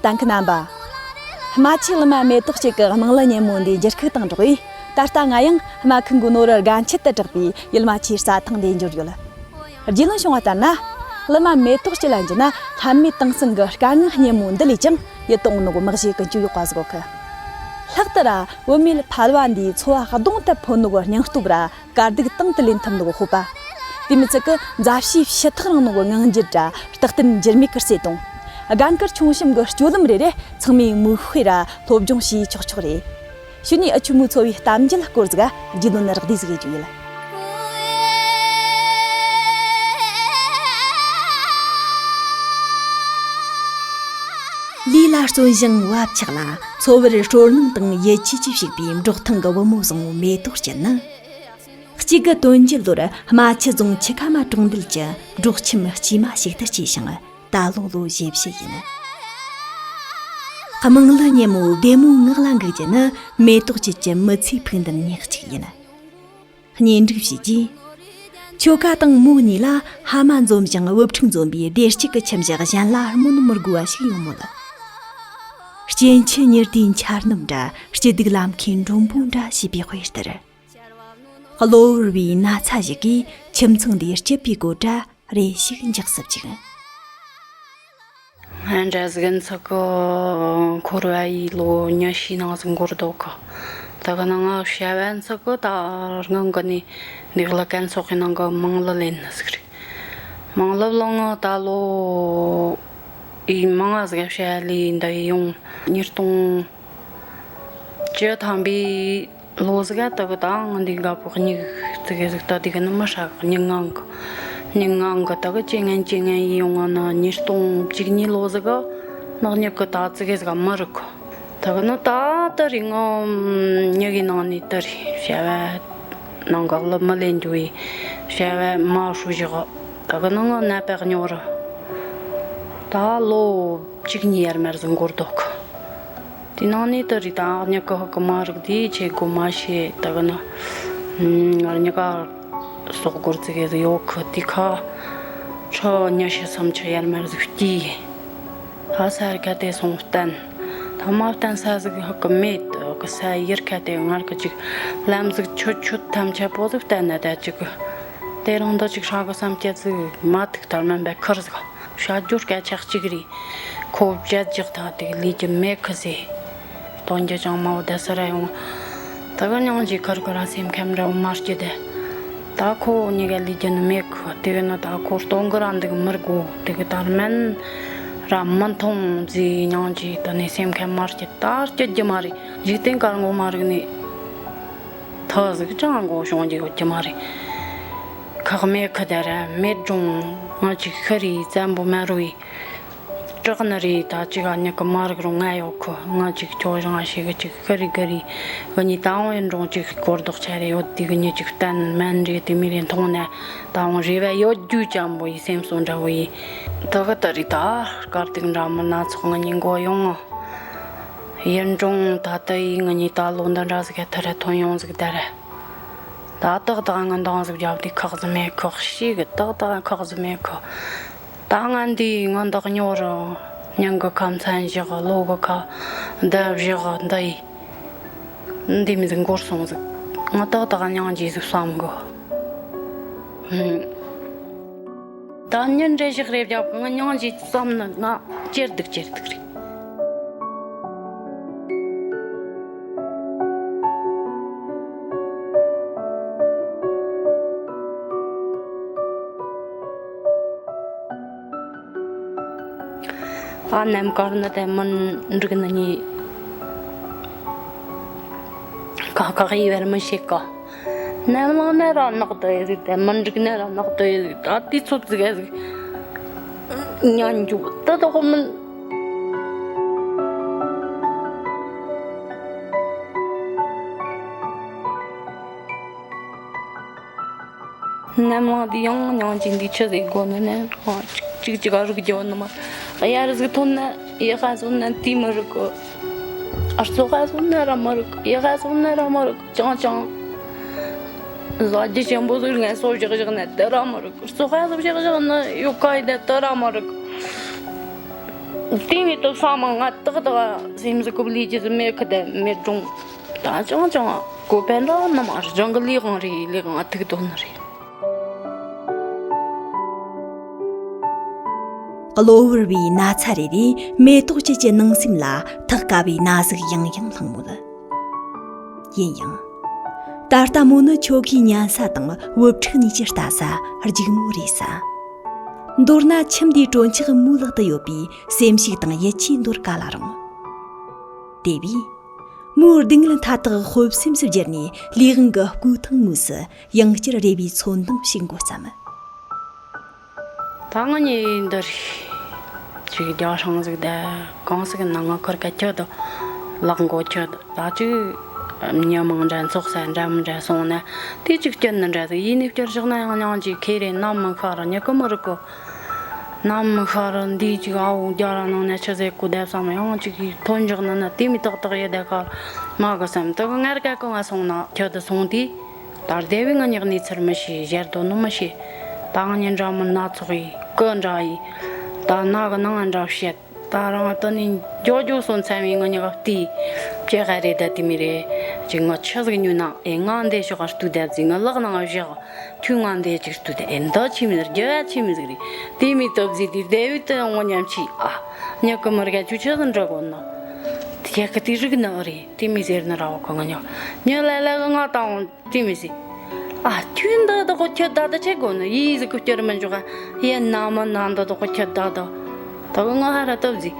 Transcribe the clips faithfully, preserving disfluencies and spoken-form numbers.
གཏན་འཁེལ་རྣམ་པ། རྨ་ཆུའི་གླུ་མ་མེ་ཏོག་ཅན་གྱི་དམངས་གླུ་སྙན་མོ་འདིའི་འགྱུར་ཁུག་དང་སྦྲགས་པས། ད་ལྟ་ང་ཡང་རྨ་ཁུལ་མགོ་ནོར་ར་དགའ་འཁྱིལ་དུ་གྲགས་པའི་ཡུལ་རྨ་ཆུའི་རྩྭ་ཐང་འདིར་འབྱོར་ཡོད། རྒྱུས་ལོན་བྱུང་བ་ལྟར་ན། གླུ་མ་མེ་ཏོག་ཅན་ལ་འཇུ་ན་ལྷ་མོའི་དེང་སང་གི་དཀའ་ངལ་སྙན་མོ་འདི་ལས་ཀྱང་ཡིད་དུ་འོང་ནོ་གི་མི་གཞི་ཀུན་སྤྱོད་ཡོད་པ་ཟིག་གོ་གི། ལྷག་ཏུ་ར་བུད་མེད་ཕལ་བ་འདིའི་འཚོ་བ་གདོང་དུ་ཕོབ་ནོ་གི་སྙིང་སྟོབས་ར། དཀའ་སྡུག་དང་དུ་ལེན་ཐུབ་ནོ་གི་སྤོབས་པ། དེ་མི་ཚད་ཀི་མཛའ་བཤེས་ཕྱི་ཐག་རིང་ནོ་གི་ངང་འགྱུར་ར་རྟག་བརྟན་འགྱུར་མེད་ཀི་བརྩེ་དུང་། དགའ་མཁར་ཆུང་གཤམ་གི་སྤྱོད་ལམ་རེ་རེ་ཚང་མས་མིག་དཔེ་ར་སློབ་སྦྱོང་བྱས་ཆོག་ཆོག་རེད། ཞུ་ནས་ཨ་ཆུ་མོའི་འཚོ་བའི་གཏམ་རྒྱུད་སྐོར་ཟིག་རྒྱུས་ལོན་རགས་བསྡུས་ཟིག་ཡེ་རྒྱུ་ཡིན། ལུས་ལ་བརྩོན་ཞིང་བབ་ཆགས་ལ། འཚོ་བར་སྤྲོ་སྣང་དང་ཡིད་ཆེས་ཀྱིས་ཕྱུག་པའི་འབྲོག་ཐང་གི་བུ་མོ་བཟང་བོ་མེ་ཏོག་ཅན་ནི། གཅིག་དགུ་དོན་བརྒྱད་ལོར་རྨ་ཆུ་རྫོང་ཆུ་ཁ་མ་གྲོང་རྡལ་གྱི་འབྲོག་ཁྱིམ་དཀྱུས་མ་ཞིག་ཏུ་སྐྱེས་ཤིང་། ད་ལོ་ལོ་བཞི་བཅུ་ཡིན། དམངས་གླུ་སྙན་མོ་བདེ་མོའི་ངག་ལ་འགུག་རྒྱུ་ནི་མེ་ཏོག་ཅན་གྱི་མི་ཚེའི་ཕུགས་འདུན་ཉག་གཅིག་ཡིན། གཉེན་སྒྲིག་བྱས་རྗེས། ཁྱོ་ག་དང་མོ་གཉིས་ལ་ཕ་མ་འཛོམས་ཤིང་བུ་ཕྲུག་འཛོམས་པའི་བདེ་སྐྱིད་ཀྱི་ཁྱིམ་གཞི་གཞན་ལ་སྨོན་མི་དགོས་པ་ཞིག་ཡོང་མོད། སྐྱེ་འཆི་ཉེར་བདེའི་འཆར་སྣང་འདྲ། སྐྱིད་སྡུག་ལམ་ཁའི་མགྲོན་པོ་འདྲ་ཞེས་པའི་དཔེ་ལྟར། གློ་བུར་བའི་ན་ཚ་ཞིག་གིས་ཁྱིམ་ཚང་འདིའི་སྐྱིད་པའི་གོ་སྒྲ་རེ་ཞིག་འཇགས་སུ་བཅུག། སྔོན་འདྲ་ཟིག་ཡིན་ཚིག་གི། འཁོར་བ་ཡི་ལོ་ཉི་ཤུའི་ནང་ཟིག་འགོར་འདུག་གི། དེ་གི་ནང་ང་བྱ་བ་ཡིན་ཚིག་གི། ད་སྔོན་གི་ནས་འདི་གི་ལ་ཀན་སོག་གི་ནང་གི་དམངས་གླུ་ལེན་ནི་ཟིག་རེད། དམངས་གླུ་བླངས་ང་ད་ལོ་ཡི་མང་ང་ཟིག་བྱ་ལས་འདི་ཡོང་། ཉིས་སྟོང་བཅུ་ཐམ་པའི་ལོ་ཟིག་ག་དེ་གི་ད་ང་འདི་འགའ་པོ་གཉིད་ཙི་གེ་ཟིག་ད་དེ་གི་ནི་མི་ཧྲ་གི། གཉིད་ངང་གི། གཉིད་ངང་གི་དེ་གི་ཅི་ངན་ཅི་ངན་ཡིན་ཡོང་ང་ན། ཉིས་སྟོང་བཅུ་གཉིས་ལོ་ཟིག་གི་ནག་ཉིད་གི་ད་ཙི་གེ་ཟིག་ག་མི་རིག་གི། དེ་གི་ནི་ད་དེ་རིང་ང་མྱི་གི་ནང་ནས་དེ་རེད། བྱ་བ་ནང་གི་གླུ་མི་ལེན་རྒྱུ་བའི་བྱ་བ་མ་ཧྲུ་བཞག་གི། དེ་གི་ནི་ང་ནད་པ་གཉོར། ད་ལོ་བཅུ་གཉིས་ཡར་མར་ཟིག་འགོར་འདུག་གི། དེ་ནང་ནས་དེ་རིགས་དང་མྱི་གི་ཧུ་གི་མ་རིག་དེ་ཆེ་གོ་མ་ཤེས། དེ་གི་ནི་ང་གཉིས་ཀ་སོག་སྒོར་ཙི་གེ་ཟིག་ཡོད་གི། དེ་ཁ་ཁྲི་ཉི་ཤུ་སུམ་ཅུ་ཡར་མར་ཟིག་སྐྱེས། ད་ས་རི་ཁ་དེ་སོང་བསྟན། ད་མ་བསྟན་ས་ཟིག་ཧུ་གི་མེད་གི། ས་ཡུལ་ཁ་དེ་ངར་གི་ཅིག་ལམ་ཟིག་ཆུ་ཆུ་ཐམས་ཅད་པོ་ཟིག་བསྟན་ན་ད་ཅིག་གི། དེ་རིང་འདི་ཅིག་ཧྲ་གི་བསམ་སྐྱེ་ཟིག་མ་ཐུག་ཐར་མན་པའི་ཁུར་ཟིག་བཤད་རྒྱུ་སྐད་ཆ་གཅིག་རེད། ཁོ་བཅད་རྒྱག་ཐག་དེ་ལས་རྒྱུ་མེད་ཁི་ཟེར། སྟོན་རྒྱུ་ཅང་མ་བོ་བསྡད་ས་ར་ཡོང་། ད་གི་སྙིང་རྗེ་ཁུར་གི་ར་སེམས་ཁམས་ར་མ་སྐྱིད་དེ། ད་ཁོ་གཉིས་ཀ་ལས་རྒྱུ་ནི་མེད་ཁི། དེ་གི་ནི་ད་ཁོ་སྟོན་གི་ར་འདུག་མི་དགོ། དེ་གི་ཐར་མན་ར་མི་མཐོང་ཟེར། སྙིང་རྗེ་ད་ནི་སེམས་ཁམས་མ་སྐྱིད། ད་སྐྱིད་རྒྱུ་མ་རེད། འཇིག་རྟེན་དཀར་ངོ་མ་རིག་ནི། ཐག་ཟིག་ཅང་མགོ་བྱུང་རྒྱུ་ཡོད་རྒྱུ་མ་རེད། ཁག་མེད་ཁི་དེ་ར་མེད་རུང་ང་ཅིག་ཤི་རེ་བཙན་པོ་མ་རུ་ཡི་སྐྲག་ནི་རེད། ད་ཅིག་ཨ་ཉི་གི་མ་རིག་རུང་ང་ཡོད་ཁི། ང་ཅིག་ཁྱོ་རང་ཞིག་གི་ཅིག་ཤི་རེ་གི་རེ་གི་ཉི་ད་འོང་ཡིན་རུང་ཅིག་སྐོར་ལྡོག་ཆ་རེ་ཡོད། དེ་གི་ཉི་ཅིག་བསྟན་མན་རེ་དེ་མི་རེ་མཐོང་ན་ད་འོང་རེ་བ་ཡོད་རྒྱུ་ཅན་པོ་ཡི་སེམས་གསོ་འདྲ་བོ་ཡི། དེ་གི་ད་རེད། ད་དཀར་སྡུག་འདྲ་མི་སྣ་ཚོགས་ང་གཉིས་མགོ་ཡོང་ང་། ཡིན་རུང་ད་ལྟ་ཡི་ང་གཉིས་ད་ལོ་འདི་འདྲ་ཟིག་ག་ཐུག་ར་ཐོན་ཡོང་ཟིག་ད་ར། ད་ཏག་ཏག་ང་འདང་ཟིག་རྒྱབ་དུས་ཁག་ཟིག་མེད་ཁི། ཤི་གི་ཏག་ཏག་ཁག་ཟིག་མེད་ཁི། ད་ང་འདི་ང་འདག་ཉོ་རུ་ཉིན་གི་ཁ་མཚན་བཞག་ལོ་གི་ཁ་ཟླ་བཞག་འདི་ཡི་འདི་མི་ཟིག་འགོར་སོང་ཟིག་ང་ཏག་ཏག་སྙིང་རྗེ་ཟིག་བསམ་གི། ཧུམ། ད་ཉིན་རེ་ཞིག་རེ་བརྒྱབ་གི་ང་སྙིང་རྗེ་བསམ་ནི་ང་ཅེར་སྡུག་ཅེར་སྡུག་རེད། ཨ་ནམ་ཀར་ནི་དེ་མི་འགྲིག་ནི་ནི་ཁག་ཁག་ཡི་བར་མི་ཤེས་གི། ནམ་ལངས་ན་ར་ནག་ཏུ་ཡི་ཟིག་དེ་མི་འགྲིག་ན་ར་ནག་ཏུ་ཡི་ཟིག་ད་དུས་ཚོད་ཟིག་ཨེ་ཟིག་ཉན་རྒྱུ་ད་དོག་མིན། ནམ་ལངས་དུས་ཡང་སྙིང་རྗེ་འདི་ཆི་ཟིག་དགོ་ནི་ནི་ཅིག་ཅིག་ཨ་རིག་རྒྱུ་ནི་མ། གཡའ་རི་ཟིག་ཐོན་ན་ཡི་ཧ་སོང་ན་དེ་མི་རིག་གི། ཨ་རྩོ་ཧ་སོང་ན་ར་མི་རིག་གི། ཡི་ཧ་སོང་ན་ར་མི་རིག་གི་ཅང་ཅང་། ཟ་རྒྱུ་ཆེན་པོ་ཟིག་ངལ་གསོ་བཞག་བཞག་ན་དེ་ར་མི་རིག་གི། རྩོ་ཧ་ཟིག་བཞག་བཞག་ན་ཡོད་ཀ་ཡི་ད་དེ་ར་མི་རིག་གི། དེ་མི་ཐུབ་ས་མ་ང་ཏག་ཏག་སེམས་སུ་ཀུབ་ལི་ཅི་ཟི་མེད་ཁི་དེ་མེད་ཀྲུང་། ད་ཅང་ཅང་གོ་པན་ར་ནམ་ཨར་ཅང་གི་ལི་གང་རེད། ལི་གང་ཨ་ཐུག་དོ་ནི་རེད། གློ་བུར་བའི་ན་ཚ་རེ་རེས་མེ་ཏོག་ཅན་གྱི་ནང་སེམས་ལ་ཐག་ག་བའི་ན་ཟུག་ཡང་ཡང་བསླངས་མོད། ཡིན་ཡང་། ད་ལྟ་མོ་ནི་ཁྱོ་གའི་ཉན་ས་དང་བུ་ཕྲུག་གཉིས་ཀྱི་ལྟ་ས་སྒྱུག་མོ་རེད་ས། མདོར་ན་ཁྱིམ་འདིའི་གྲོན་ཆག་མོའི་ལག་ཏུ་ཡོད་པའི་སེམས་ཤུགས་དང་ཡིད་ཆེས་འདོར་ག་ལ་རུང་། དེ་བས། མོའི་སྡུག་བསྔལ་མཐའ་དག་དཔེ་སེམས་སུ་བསྒྱུར་ནས་ལས་དབང་གི་སྤུས་ཐང་ངོས་སུ་ཡང་བསྐྱར་རེ་བའི་ཚོར་འདུ་ཞིག་འགོ་བརྩམས། ད་ང་གཉིས་འདིར་ཅིག་རྒྱ་སྲང་ཟིག་དེ་གང་ཟིག་ན་ང་ཁར་ག་ཁྱོད་དུ་ལག་མགོ་ཁྱོད་ད་ཅིག་མྱི་མང་འདྲ་ཚོགས་ས་འདྲ་མི་འདྲ་སོང་ན་དེ་ཅིག་སྐྱོན་ནི་འདྲ་ཟིག་ཡིན་ནི་བསྐྱར་བཞག་ན་ཡང་སྙིང་རྗེ་ཁེ་རེ་ནམ་མི་ཤར་ར་མྱི་གི་མི་རིག་གོ། ནམ་མི་ཤར་ར་འདི་ཅིག་ཨ་འུ་རྒྱ་ར་ནང་ན་ཆི་ཟེར་གོ་བསྡད་བསམ་ཡང་ཅིག་གི་ཐོན་འཇག་ནི་ན་དེ་མི་ཏག་ཏག་ཡེ་བསྡད་གར་མ་གི་བསམ་དུ་གི་ངར་ག་གི་ང་སོང་ན་ཁྱོད་དུ་སོང་དུས། ད་སྡེ་བའི་ང་ཉག་ནས་ཚུར་མི་ཤེས་ཞལ་དོ་ནུ་མི་ཤེས། ད་ང་ཉིན་འདྲ་མི་སྣ་ཚོགས་ཡིན་ཀི་འདྲ་ཡིན། ད་ན་གི་ནང་ང་འདྲ་བཤད། ད་རང་དུ་ནས་འགྱོ་འགྱོ་སོང་ཚན་བའི་ང་ཉག་བལྟས། ཅེ་ཧ་རེ་ད་དེ་མི་རེད། ཅིག་ང་ཆི་ཟིག་ཉོས་ན་ཨེ་ང་འདི་ཤོག་ག་ལྟོས་བསྡད་ཟིག་ང་ལག་ནང་བཞག་ཁྱོད་ང་འདི་ཅིག་ལྟོས་བསྡད་ཨེ་འདི་ཆི་མི་རྒྱ་ཡ་ཆི་མི་ཟིག་རེད། དེ་མི་སྟབས་ཟིག་དེ་སྡེ་བའི་དུ་ངོ་ཉམས་ཆི་ཨ། ཉག་གི་མི་རྒྱ་ཆུ་ཆི་ཟིག་འདྲ་གོ་ན། དེ་ཁ་དེ་རིག་ན་རེད་དེ་མི་ཟེར་ན་ར་བ་གི་ང་ཉག་ཉག་ལ་ལ་གི་ང་དང་། དེ་མི་སྲིད། ཨ་ཁྱོད་འདི་དག་གོ་ཁྱོད་ད་ལྟ་ཆེ་དགོ་ནི་ཡིས་ཟིག་གི་བསྐྱུར་མི་འཇོག་ཡེ་ན་མ་ན་འདི་དག་གོ་ཁྱོད་ད་ལྟ། ད་གི་ང་ཧ་ར་སྟབས་ཟིག་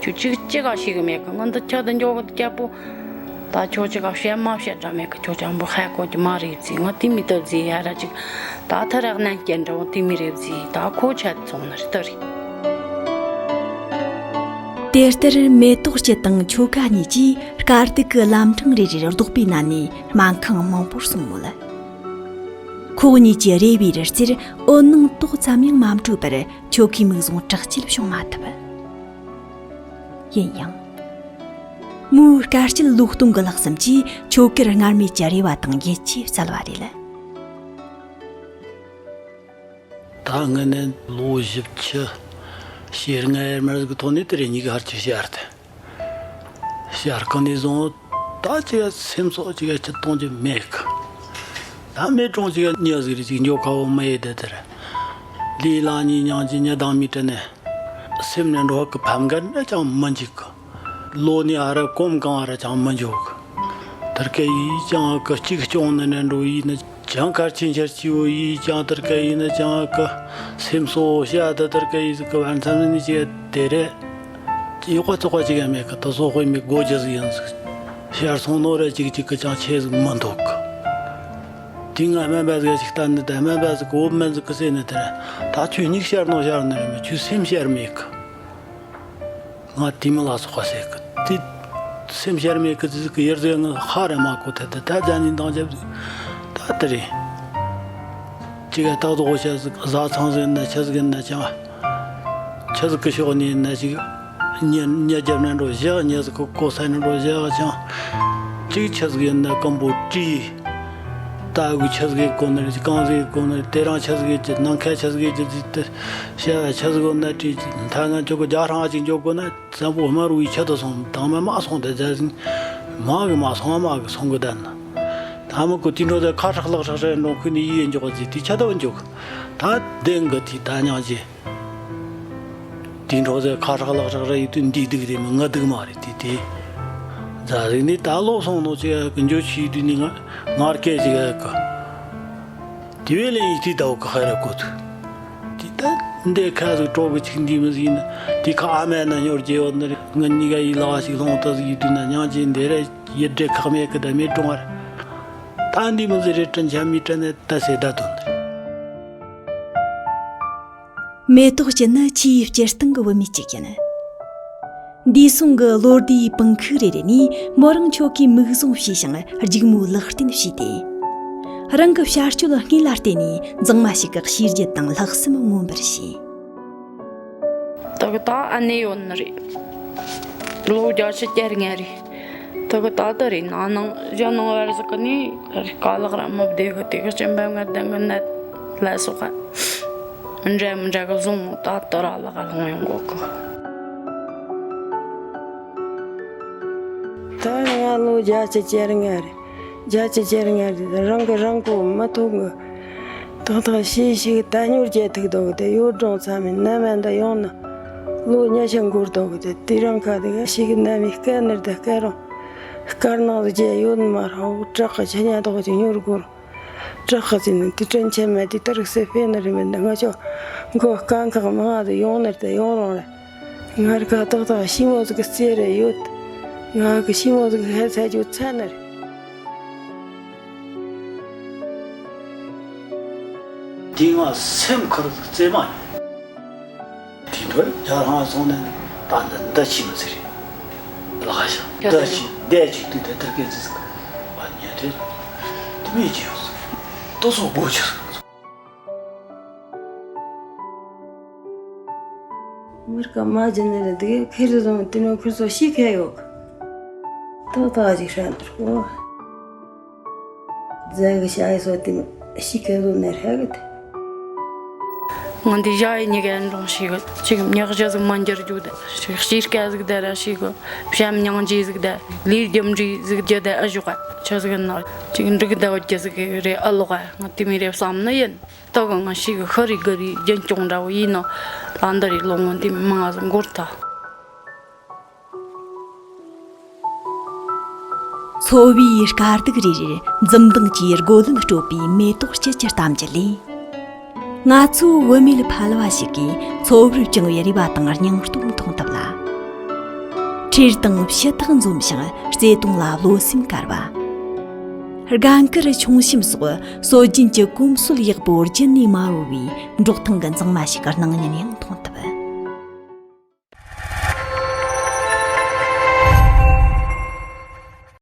ཁྱོད་ཅིག་ཅི་ག་ཤེས་གི་མེད་གི་ང་འདི་ཁྱོད་འདི་འཇོག་གི་རྒྱལ་པོ། ད་ཁྱོད་ཅི་ག་བཤད་མ་བཤད་འདྲ་མེད་གི་ཁྱོད་ཅང་པོ་ཧ་གོ་གི་མ་རེད་ཟིག་ང་དེ་མི་སྟབས་ཟིག་ཡ་ར་ཅིག་ད་ཐ་རག་ནན་སྐྱེ་འདྲ་བོ་དེ་མི་རེད་ཟིག་ད་ཁོ་ཆད་སོང་ནི་རེད་ད་རེད། དེ་ལྟར་མེ་ཏོག་སྐྱིད་དང་ཁྱོ་ག་གཉིས་ཀྱིས་དཀའ་སྡུག་གི་ལམ་འཕྲང་རེ་རེར་ལྡོག་པའི་ནང་ནས་སྨན་ཁང་མང་པོར་སོང་མོད། ཁོ་གཉིས་ཀྱི་རེ་བའི་རི་རྩེར་འོད་སྣང་ཏོག་ཙམ་ཡང་མ་འཕྲོད་པར་ཁྱོ་གའི་མིག་ཟུང་དྲག་སྐྱེད་བྱུང་མ་ཐུབ། ཡིན་ཡང་། མོའི་དཀའ་སྤྱད་བློས་གཏོང་གི་ལྷག་བསམ་གྱིས་ཁྱོ་གར་སྔར་མེད་ཀྱི་རེ་བ་དང་ཡིད་ཆེས་བསྩལ་བ་རེད། ད་ངི་ནས་ལོ་བཞི་བཅུ་ཞེ་ལྔ་ཡར་མར་གི་ཐོག་ནས་དེ་རེ་གཉིས་ཀ་ཧར་ཆུ་ཤར་ཏེ། ཤར་གི་ནས་བཟུང་ད་ཅི་ཡ་སེམས་སོགས་ཅི་ཡ་ཅི་གཏོང་རྒྱུ་མེད་གི་ད་མེད་གྲོང་ཅི་ཡ་ཉི་ཟིག་རེ་ཅིག་འཇོག་ཁ་བོ་མི་ཡེ་དེ་དེར། ལུས་ལ་ཉིན་མྱང་ཅི་ཉི་དང་མི་དྲན་ནས། སེམས་ནས་འགྲོ་གི་ཕམ་ག་ནི་ཅང་མི་འཇིག་གི་ལོ་ནི་ཨ་ར་གོམ་གང་ཨ་ར་ཅང་མི་འཇོག་གི་དར་སྐད་ཡིས་ཀྱང་གི་གཅིག་སྐྱོང་ནི་ནས་འགྲོ་ཡིས་ནི་ཅང་གར་ཆེན་ཆར་སྐྱིད་བོ་ཡིས་ཀྱང་དར་སྐད་ཡིས་ནི་ཅང་གི་སེམས་གསོ་བོ་ཤ་དི་དར་སྐད་ཡིས་གི་བར་མཚམས་ནི་ཅི་དེ་རེད། ཡོག་པ་ཙོག་པ་ཅིག་ཡང་མེད་གི་ད་སོ་དཔེ་མི་སྒོ་རྒྱུ་ཟིག་ཡིན་ཟིག་ཤར་སོང་ནོ་ར་ཅིག་ཅིག་གི་ཅང་ཆེ་ཟིག་མི་འདུག་གི་དེ་ང་སྨན་པ་ཟིག་ཅིག་ལྟ་ནི་ད་སྨན་པ་ཟིག་གི་འོབ་མན་ཟིག་གི་ཟེར་ནི་དེ་ར་ད་ཁྱོད་སྙིགས་ཤར་ནོ་ཤར་ནི་རེད་མི་ཁྱོད་སེམས་ཤར་མེད་གི་ང་དེ་མི་ལ་སོགས་པ་ཟེར་གི་དེ་སེམས་ཤར་མེད་གི་དེ་ཟིག་གི་ཡར་ཟེར་ང་ཧ་ར་མ་གོ་ཐད་དེ་ད་རྒྱ་ནི་འདང་རྒྱབ་ཟིག་ད་དེ་རེད། ཅིག་ཡ་ཏག་ཏག་ཤ་ཟིག་བཟའ་ཚང་ཟིག་ན་ཆ་ཟིག་ན་ཅང་ཆ་ཟིག་གི་ཤོག་ནི་ན་ཅིག་ཉ་ཉ་རྒྱབ་ན་འགྲོ་བཞག་ཉ་ཟིག་གི་གོ་ས་ན་འགྲོ་བཞག་ཅང་ཅིག་ཆ་ཟིག་ཡིན་ན་སྐམ་པོ་བྲིས། ད་གི་ཆ་ཟིག་གི་གོ་ན་རེད་གང་ཟིག་གི་གོ་ན་རེད་དེ་རང་ཆ་ཟིག་གི་ནང་ཁ་ཆ་ཟིག་གི་ཅི་ཏི་ཤ་ཆ་ཟིག་གོ་ན་བྲིས་མཐའ་ང་ཅོ་གི་རྒྱ་རང་ཅིག་འཇོག་གོ་ན། བཙན་པོ་དམར་བོའི་ཆེད་དུ་སོང་དང་མ་མ་སོང་དེ་རྫ་ཟིན། མ་གི་མ་སོང་མ་གི་སོང་གི་ད་ན། ད་མི་གོ་དེ་འགྲོ་དེ་ཁ་ཧྲག་ལག་ཧྲག་རེ་འགྲོ་ཁུ་ནི་ཡིད་འཇོག་ཟིག་དེ་ཆ་དོ་འཇོག་ད་བདེན་གི་དེ་ད་ཉང་ཅི། དེ་འགྲོ་དེ་ཁ་ཧྲག་ལག་ཧྲག་རེ་ཡིད་དུ་འདི་སྡུག་རེ་མི་ང་སྡུག་མ་རེད་དེ་དེ། རྫ་ཟིན་ནི་ད་ལོ་སོང་ནོ་ཅི་གི་འཇོ་ཆི་དུ་ནི་ང་ངར་སྐད་ཅིག་གི་དེ་བས་ལན་ཡིད་དུ་ཟླ་བ་གི་ཧ་ར་གོ་ཐུ། དེ་ལྟར་འདི་ཁ་ཟིག་གྲོགས་ཀྱི་ཆིག་འདི་མི་ཟིན་ན་དེ་ཁ་ཨ་མ་ན་ཉོར་རྒྱལ་བ་ནི་ང་གཉིས་ཀ་ཡིད་ལ་བ་ཞིག་ལྷོང་ལྟ་ཟིག་ཡིད་དུ་ན་མྱང་ཅི་འདི་ར་ཡིད་འདྲེ་ཁག་མེད་ཀི་ད་མེད་གྲོང་བར། ད་འདི་མི་ཟིན་རེ་དྲན་ཆ་མི་དྲན་ནས་ད་སེ་ད་དོན་ནི། མེ་ཏོག་ཅན་ནི་ཆུའི་སྤྱིར་བཏང་གི་བུད་མེད་ཅིག་ཡིན། འདས་སོང་གི་ལོ་ཟླའི་པང་ཁུག་རེ་རེ་ནས་མོ་རང་ཆོ་གའི་མིག་བཟུང་བྱས་ཤིང་སྒྱུག་མོའི་ལག་རྟེན་བྱས་ཏེ། རང་གི་བྱ་སྤྱོད་དངོས་ལ་བརྟེན་ནས་མཛངས་མ་ཞིག་གི་གཤིས་རྒྱུད་དང་ལྷག་བསམ་མངོན་པར་བྱས། ད་གི་ད་ཨ་ནེ་ཡོད་ནི་རེད། ལོ་བརྒྱད་ཅུ་གྱ་ལྔ་རེད། ད་གི་ད་ད་རེད་ན་ནང་གཞན་ནང་བར་ཟིག་གི་ནི་དཀའ་ལག་ར་མི་བདེ་གི་དེ་གི་སྤྱན་པ་ང་ལྡན་གི་ནད་ལ་སོགས་ག་མི་འདྲ་མི་འདྲ་གི་བཟུང་ད་ད་ར་ལ་ག་ལོང་ཡོང་གོ་གི་ད་ང་ལོ་བརྒྱད་ཅུ་གྱ་ལྔ་རེད། བརྒྱད་ཅུ་གྱ་ལྔ་རེད། རང་གི་རང་མགོ་མི་ཐོན་གི། ཏག་ཏག་ཤི་ཤི་གི་ད་མྱུར་རྒྱལ་ཐུག་འདུག་གི། དེ་ཡོད་འབྲོང་ཚ་མི་ནམ་མ་འདི་ཡོང་ན་ལོ་ཉི་ཤུ་འགོར་འདུག་གི། དེ་དེ་རང་ཁ་དེ་ག་ཤི་གི་ནམ་མི་སྐད་ནར་དེ་སྐད་རུང་སྐར་ནང་དུ་རྒྱལ་ཡོད་ནི་མ་རེད། བྲག་གི་ཆ་ཉ་དོག་ཅིག་མྱུར་འགོར། བྲག་གི་ཅི་ནི་དེ་དྲན་ཆེན་མ་དེ་ལྟར་སེ་ཕེ་ནི་རེད། མི་འདི་ང་ཆོ་མགོ་རྐང་ཁག་མང་ང་དུ་ཡོང་ནར་དེ་ཡོང་རུང་རེད། ང་ར་ཁ་ཏག་ཏག་ཤི་མོ་ཟིག་གི་རྩེ་རེ་ཡོད། ང་གི་ཤི་མོ་ཟིག་ཧེ་ཚ་རྒྱུ་ཚ་ནི་རེད། དེ་ང་སེམས་ཁུར་རྩེ་མ་ཡོང་། དེ་འདྲ་ཡར་ཧང་སོང་ནས་ད་འདི་འདི་ཕྱི་མི་ཚེ་རེད། ལག་ཤ་འདི་ཕྱི་འདི་ཕྱི་དུས་དེ་ལྟར་སྐད་ཆ་ཟིག་ཨ་ཉལ་ཐེ་དེ་མི་བྱེད་ཡོང་། ཏོ་སོ་སྒོ་ཕྱིར། མི་རིགས་མ་བྱིན་ནས་དེ་ཁེ་རེ་རུང་དེ་ནོ་ཁུར་སོ་ཤི་ཁེ་ཡོད། ཏག་ཏག་ཅིག་ཧྲན་ཏུ་གོ། རྫས་ཀྱི་ཤ་ཡི་སོ་དེ་ཤི་ཁེ་རུ་ནས་ཧྲ་གི་དེ། ང་འདི་ཞག་ཡི་ཉི་གན་འགྲོང་ཤི་གི་ཅིག་ཉག་ཞ་ཟིག་མ་འགྱུར་རྒྱུ་དེ་ཤི་སྐད་ཟིག་དེ་ར་ཤི་གི་བྱམས་མྱང་རྗེས་ཟིག་དེ་ལས་རྒྱུ་འབྲས་ཟིག་རྒྱུ་དེ་ཨ་ཞོག་ཆ་ཟིག་ན་ཅིག་འགྲིག་དེ་བ་རྒྱུ་ཟིག་རེ་ཨ་ལོག་ང་དེ་མི་རེ་བསམ་ནི་ཡིན། ད་ག་ང་ཞིག་ཤི་རི་གི་རི་རྒྱུན་སྐྱོང་འདྲ་བོ་ཡིན་ནོ། ད་འདི་རི་ལོ་ངོ་འདི་མང་ང་ཟིག་འགོར་ཐལ། འཚོ་བའི་དཀའ་སྡུག་རེ་རེར་འཛུམ་མདངས་ཀྱི་རྒོལ་ལན་སྤྲོད་པའི་མེ་ཏོག་སྐྱིད་ཀྱི་གཏམ་རྒྱུད་ལས། ང་ཚོའི་བུད་མེད་ཕལ་བ་ཞིག་གིས་འཚོ་བར་བཅངས་པའི་རེ་བ་དང་སྙིང་སྟོབས་མཐོང་ཐུབ་ལ། ཁྲེལ་དང་ཕྱི་ཐག་འཛོམས་ཤིང་བརྩེ་དུང་ལ་བློ་སེམས་དཀར་བ། རྒན་དཀར་ཆུང་གཤིམ་སོགས་སྲོལ་རྒྱུན་གྱི་གོམས་སྲོལ་ཡག་པོ་རྒྱུན་ནས་མ་བོར་བའི་འབྲོག་ཐང་གི་མཛངས་མ་ཞིག་གི་སྣང་བརྙན་ཡང་མཐོང་།